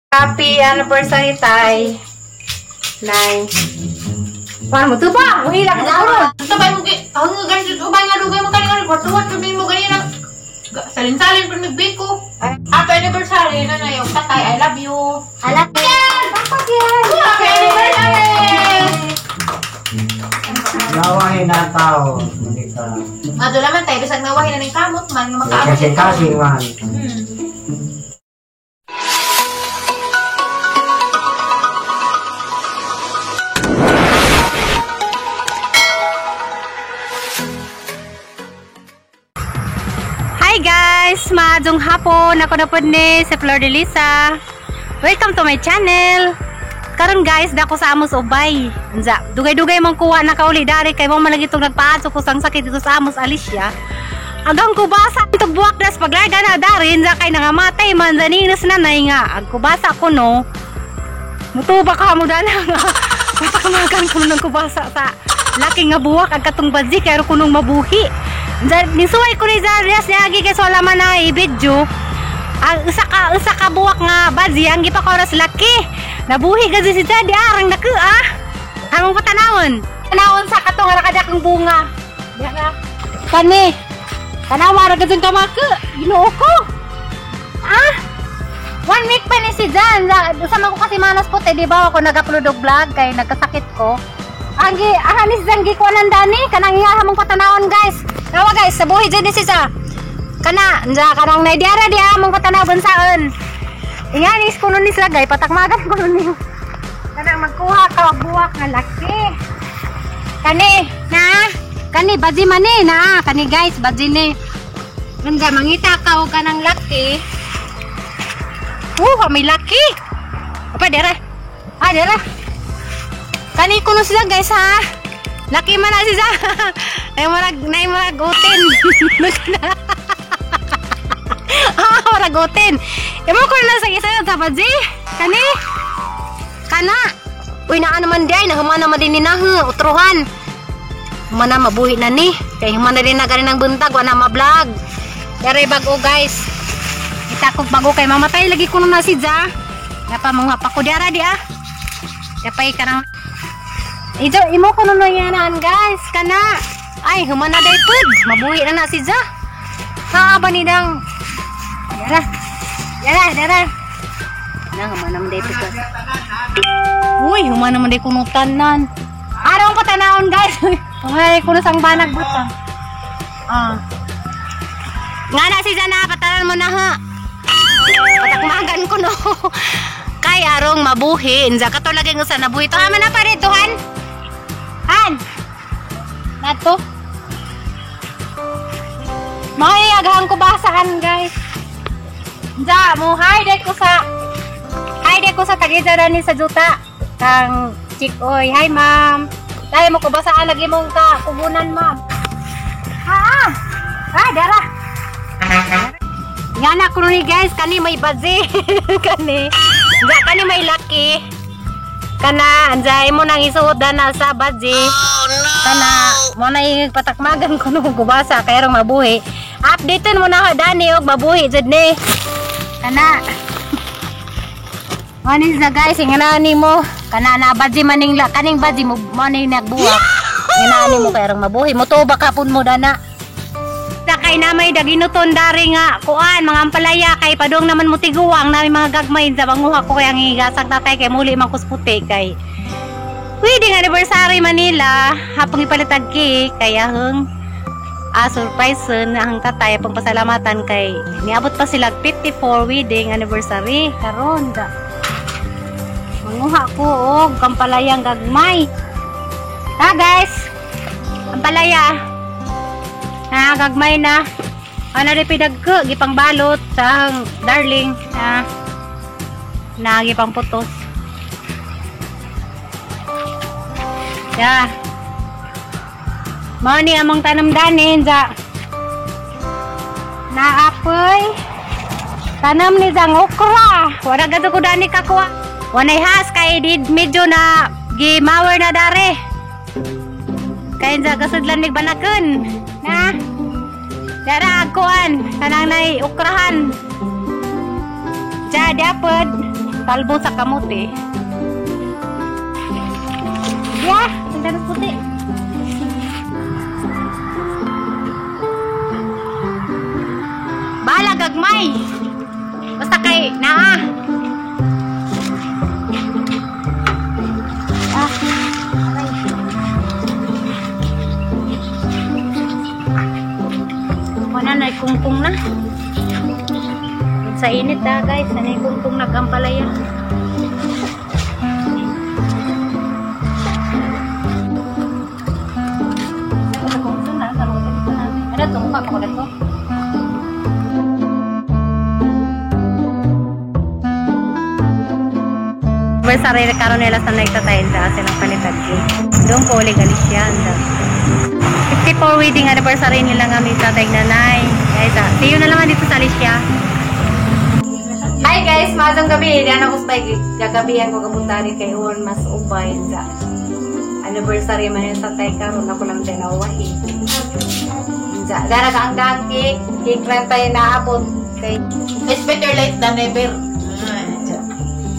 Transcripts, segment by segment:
Happy anniversary, Tay. Nay. Paano mo ito ba? Muhila ka sa. Sabay mo ang nga ganito ubay nga dugay mo kaninga kwarto sabi mo ganina. Salin-salin pa magbiko. Happy anniversary na na yung tatay. I love you. Alam yan! Dapat yan! Happy anniversary! Nawahin na tao. Hindi ka. Madula man tayo bisag nawahin na ning kamot man nga makaabot. Kasi kasi man. Hi guys! Maadong hapon! Ako na po ni si Flor de Lisa. Welcome to my channel! Karon guys, dako sa Amos Ubay. Unsa, dugay-dugay man kuha na kauli dari kay mo man lagi itong nagpaadso ko sang sakit dito sa Amos Alicia. Agang kubasa itong buwak das paglarga na dari unsa kay nangamatay man zaninos na nay nga. Ag kubasa ko no. Mutuba ka mo dana nga. Mapakamagan ko ng kubasa sa laki nga buwak ang katong badzi kay kunong mabuhi. Nisuway ko ni Zarias niagi kay wala man na i-video. Ang usa ka buwak nga badzi ang gipakoras laki. Nabuhi gadi si Daddy arang naku ah. Among patanawon. Tanawon sa katong ra kadakong bunga. Diha ka. Kani. Tanawa ra gud kamaka. Ginoo ko. Ah. One week pa ni si Jan. Sama ko kasi manas po, di ba ako nag-upload og vlog kay nagkasakit ko. Ang gi aha ni si Jan gikuanan dani kanang iya hamong patanawon guys. Tawa guys, sa buhi dyan ni si Sa. Kana, nja kanang naidiara di among patanawon saan. Inga ni kuno ni sila guys, patakmagan kuno ni. Kanang magkuha ka og buwak nga laki. Kani, na. Kani baji man ni na, kani guys, baji ni. Nanja mangita ka og kanang laki. May laki. Apa dere? Ah, dere. Kani kuno sila guys ha. Laki man na siya. Ay murag nay murag utin. Ah, murag utin. Imo ko na sa isa sa baji. Kani? Kana. Uy, naa naman di ay nahuman naman din ni na utrohan. Human na mabuhi na ni. Kay human na din na ganin ang buntag wa na ma-vlog. Dere bag-o guys. Kita ko bago kay mamatay lagi kuno na si Ja. Napa mga pa ko diara di ah. Kapay kanang Ijo imo kuno na yanan guys kana. Ay human na day pud. Mabuhi na na si Ja. Ha ba ni dang. Dara. Dara, dara. Na human na man day pud. Uy, human naman day kuno tanan. Araw ko tanawon guys. Ay, kuno sang banag butang. Ah. Nga na si Jana, patanan mo na ha. Patakmagan ko no. Kay arong mabuhi. Inza kato lagi ng usa nabuhi. To man na pa dito han. Han. Nato. May aghang ko basahan guys. Inza mo hi day ko sa hi day ko sa tagida ni sa juta. Kang chick oy, hi ma'am. Dahil mo ko basaan lagi mong ka kubunan ma'am. Ha. Ah, dara. Nga na kuno ni guys, kani may bazi. Kani. Nga kani may laki. Kana anjay mo nang isuod na sa bazi. Oh, no. Kana mo na patakmagan kuno gubasa kay rong mabuhi. Updateon mo na dani og mabuhi jud ni. Kana. Manis na guys, ingana nimo. Kana na bazi maning la kaning bazi mo mo ni nagbuwak. Ingana nimo kay rong mabuhi. Motuba kapon mo dana. Kay na may daginuton dari nga kuan mga ampalaya kay padung naman mo tiguang na may mga gagmay sa banguha ko kay ang igasag tatay kay muli man kusputi kay wedding anniversary Manila hapong ipalitag cake kaya hung surprise na ang tatay pang pasalamatan kay niabot pa sila 54 wedding anniversary karon da manguha ko og kampalayang gagmay ha guys ampalaya na gagmay na ano rin pinagko gipang balot sa darling na na gipang putos ya mao ni among tanam danin ja naapoy tanam ni jang okra wala gado ko dani kakuha wanay has kay did medyo na gimawer na dare kay ja kasudlan mig banaken na dara agkuan kanang nay okrahan ja dapod Talbo sa kamote. Yeah, ang danas puti. Bahala gagmay. Basta kay naa. Ah, aray. Wala na kungkong na. Sa init ah guys, ano yung kungkong nagampalaya. Ano to? Mukha pa ko na to. Anniversary karon nila sa nagtatayin sa silang palitan ko. Doon ko ulit Galicia. 54 wedding anniversary nila nga may tatay nanay. Guys, see you na naman dito sa Alicia. Hi guys, maadong gabi. Diyan ako sa gagabihan ko kabutari kay Juan mas ubay sa anniversary man yun sa tay karon ako lang tinawahi. Sa dara ka ang dang cake, cake lang tayo naabot kay It's better late than never.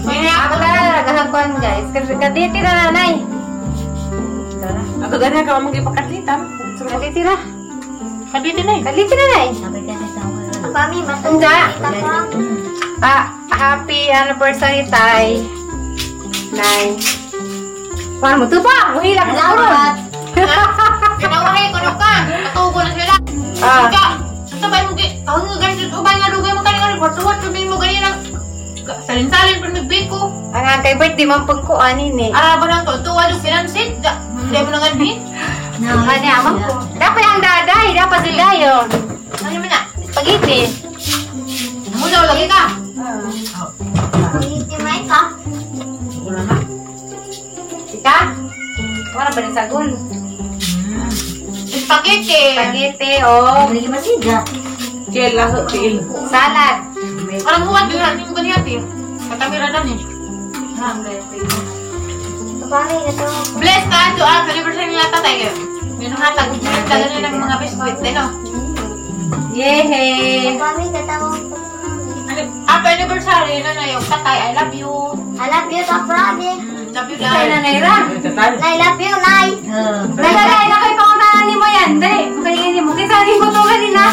Ako na nagahangkuan guys. Kaditi na nanay. Ako ganyan ka magipakadlitan. Kaditi na. Kadliti na eh. Kaditi na nay. Pami, Unja. Ah, happy anniversary tay. Nay. Paano mo tuba? Muhila ka sa uron. Pinawahi ko na ka. Katugo na sila. Ah. Ka. Sabay mo gi. Ang nga guys, ubay nga dugay mo kani katuwa sabi mo gani lang. Salin-salin pero magbiko. Ang kay birthday man pag ko ani ni. Ara ba lang to? Tuwa yung pinansit. Hindi mo na nga din. Ani amang ko. Dapat ang daday, dapat si dayon. Ano man na? Spaghetti. Muna lagi ka. May ka. Ika? Wala ba rin sagon? Spaghetti. Spaghetti, oh. Salad. Parang huwag yun. Ano yung ganyan eh. Katamira na ni. Pami, ito. Bless ka to ang anniversary nila tatay kayo. Yun ang hatag. Tagal nila ng mga biscuit. Ano? Yehey! Pami, katawag ko. Happy anniversary na na yung tatay. I love you. I love you, Kaprami. Love you, Kay guys. nanay ra. I love you, Nay. Dali, dali, nakay pangunahan ni mo yan. Dali, makaingin mo. Kaysa ni mo to kanina.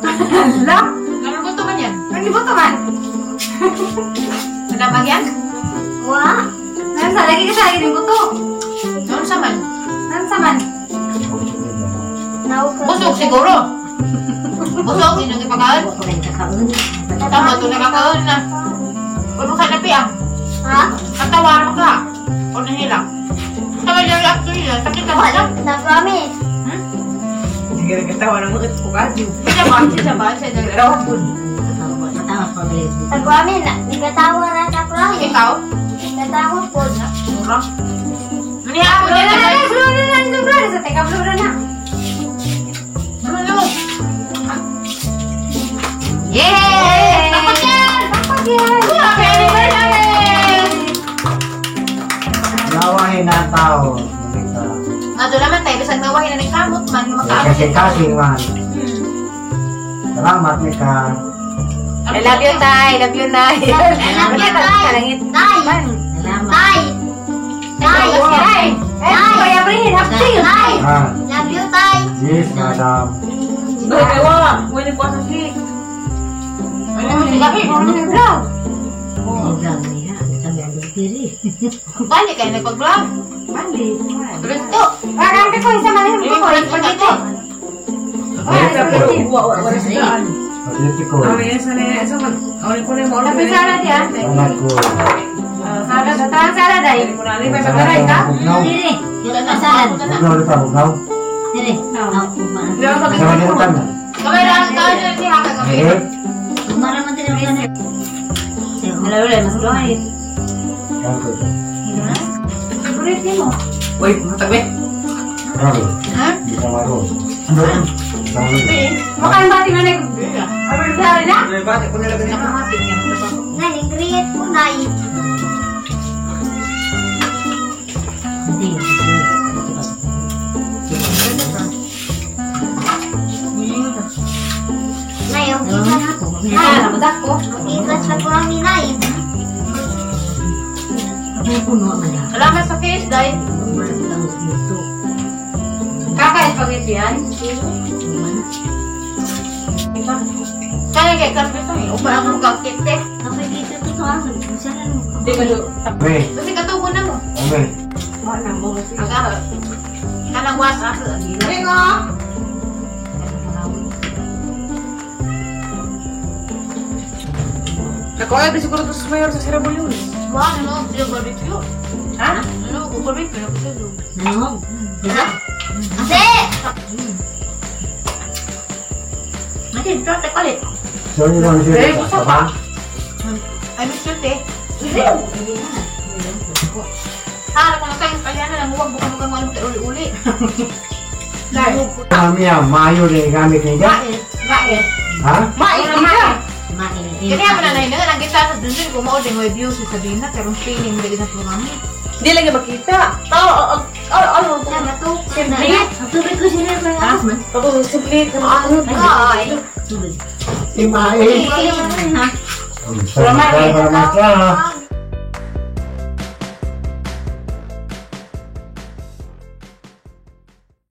Hala? Nalagot man yan. Ano ba to man? Nadamag yan? Wa. Nansa, lagi ka sa akin yung buto. Noon sa man. Nansa man. Busog siguro. Busog, yun ang ipakaon. Tama, ito nakakaon na. Huwag mo ka na piang. Ha? Katawa mo ka. O nahilak. Tawa niya lang ito yun. Sakit ka na. Naprami. Hmm? Hindi ka nagkatawa ng mga tukadyo. Siya ba? Siya ba? Siya ba? Naprami, nagkatawa na naprami. Ikaw? Nagkatawa po. Mura. Maniha ako Blue dyan. na na, blue na na, blue na. Sa teka, blue na na. Blue na. Yay! Dapat yan! Dapat yan! Happy anniversary! Nawahin na tao. Monica. Nga doon naman tayo, bisag nawahin na ng kamot man, makaabot. Kasi kasi man. Salamat, Mika. I love you, Tay. Love you, Nay. I love you, Tay. Tay. Tay. Tay. Tay! Eh, Kuya Brin, happy! Tay. Ah, Love you, Tay. yes, madam. Vlog. Bali kayo nagpag-vlog. Gusto. Parang ko, isa man yung ko, spaghetti. Spaghetti. Spaghetti ko. Tapi salad ya. Salad ko. Salad, tawang salad ay. Salad ko. Bugnaw. Bugnaw ulit pa, bugnaw. Sama niyo utan na. Kamera ang tao niya si Haka gabi. Eh, yan ko. Favorite mo. Grabe. Ha? Hindi ka maroon. Ano? Sama niyo. Makain ba tingnan na Anniversary na? Nay, nag-create po, Nay. Nay, okay ka na. Ah, nabudak ko. Okay ka sa kurami, Nay. Ay, puno man na. Salamat sa case, dai. Wala lang dito. Kaka-spaghetti yan? Kaya kay Carmen to eh. Upa akong kakit eh. Kapag dito to sa akin, sana mo. Di ba do? Ame, Kasi katugo na mo. ame. Wala mo kasi. Aga. Kanang was ako. Ringo! Nakuha na siguro to sa mayor sa Sirabuyon. Wow, ano, sila barbecue. Ha? Ano, ko barbecue na ko sila. Nanog. Diba? Ate! Ate, ito, palit. Sorry lang siya. Eh, gusto pa. Ay, miss you, te. Harap ko na tayong kaya na lang. Huwag bukan bukan mo alam kay uli-uli. Kami ah, mayo rin gamit niya. Bakit? Bakit? Ha? Mais ka! Kaya mo na na ang kita sa dundun ko mao din review si Sabina pero feeling mo na programa. Hindi lang niya makita. Tao, ano, Simple. Ang tubig ko sila pa ako man. Tapos simple, ano, Tubig. Imae. Ha? Sama para masla.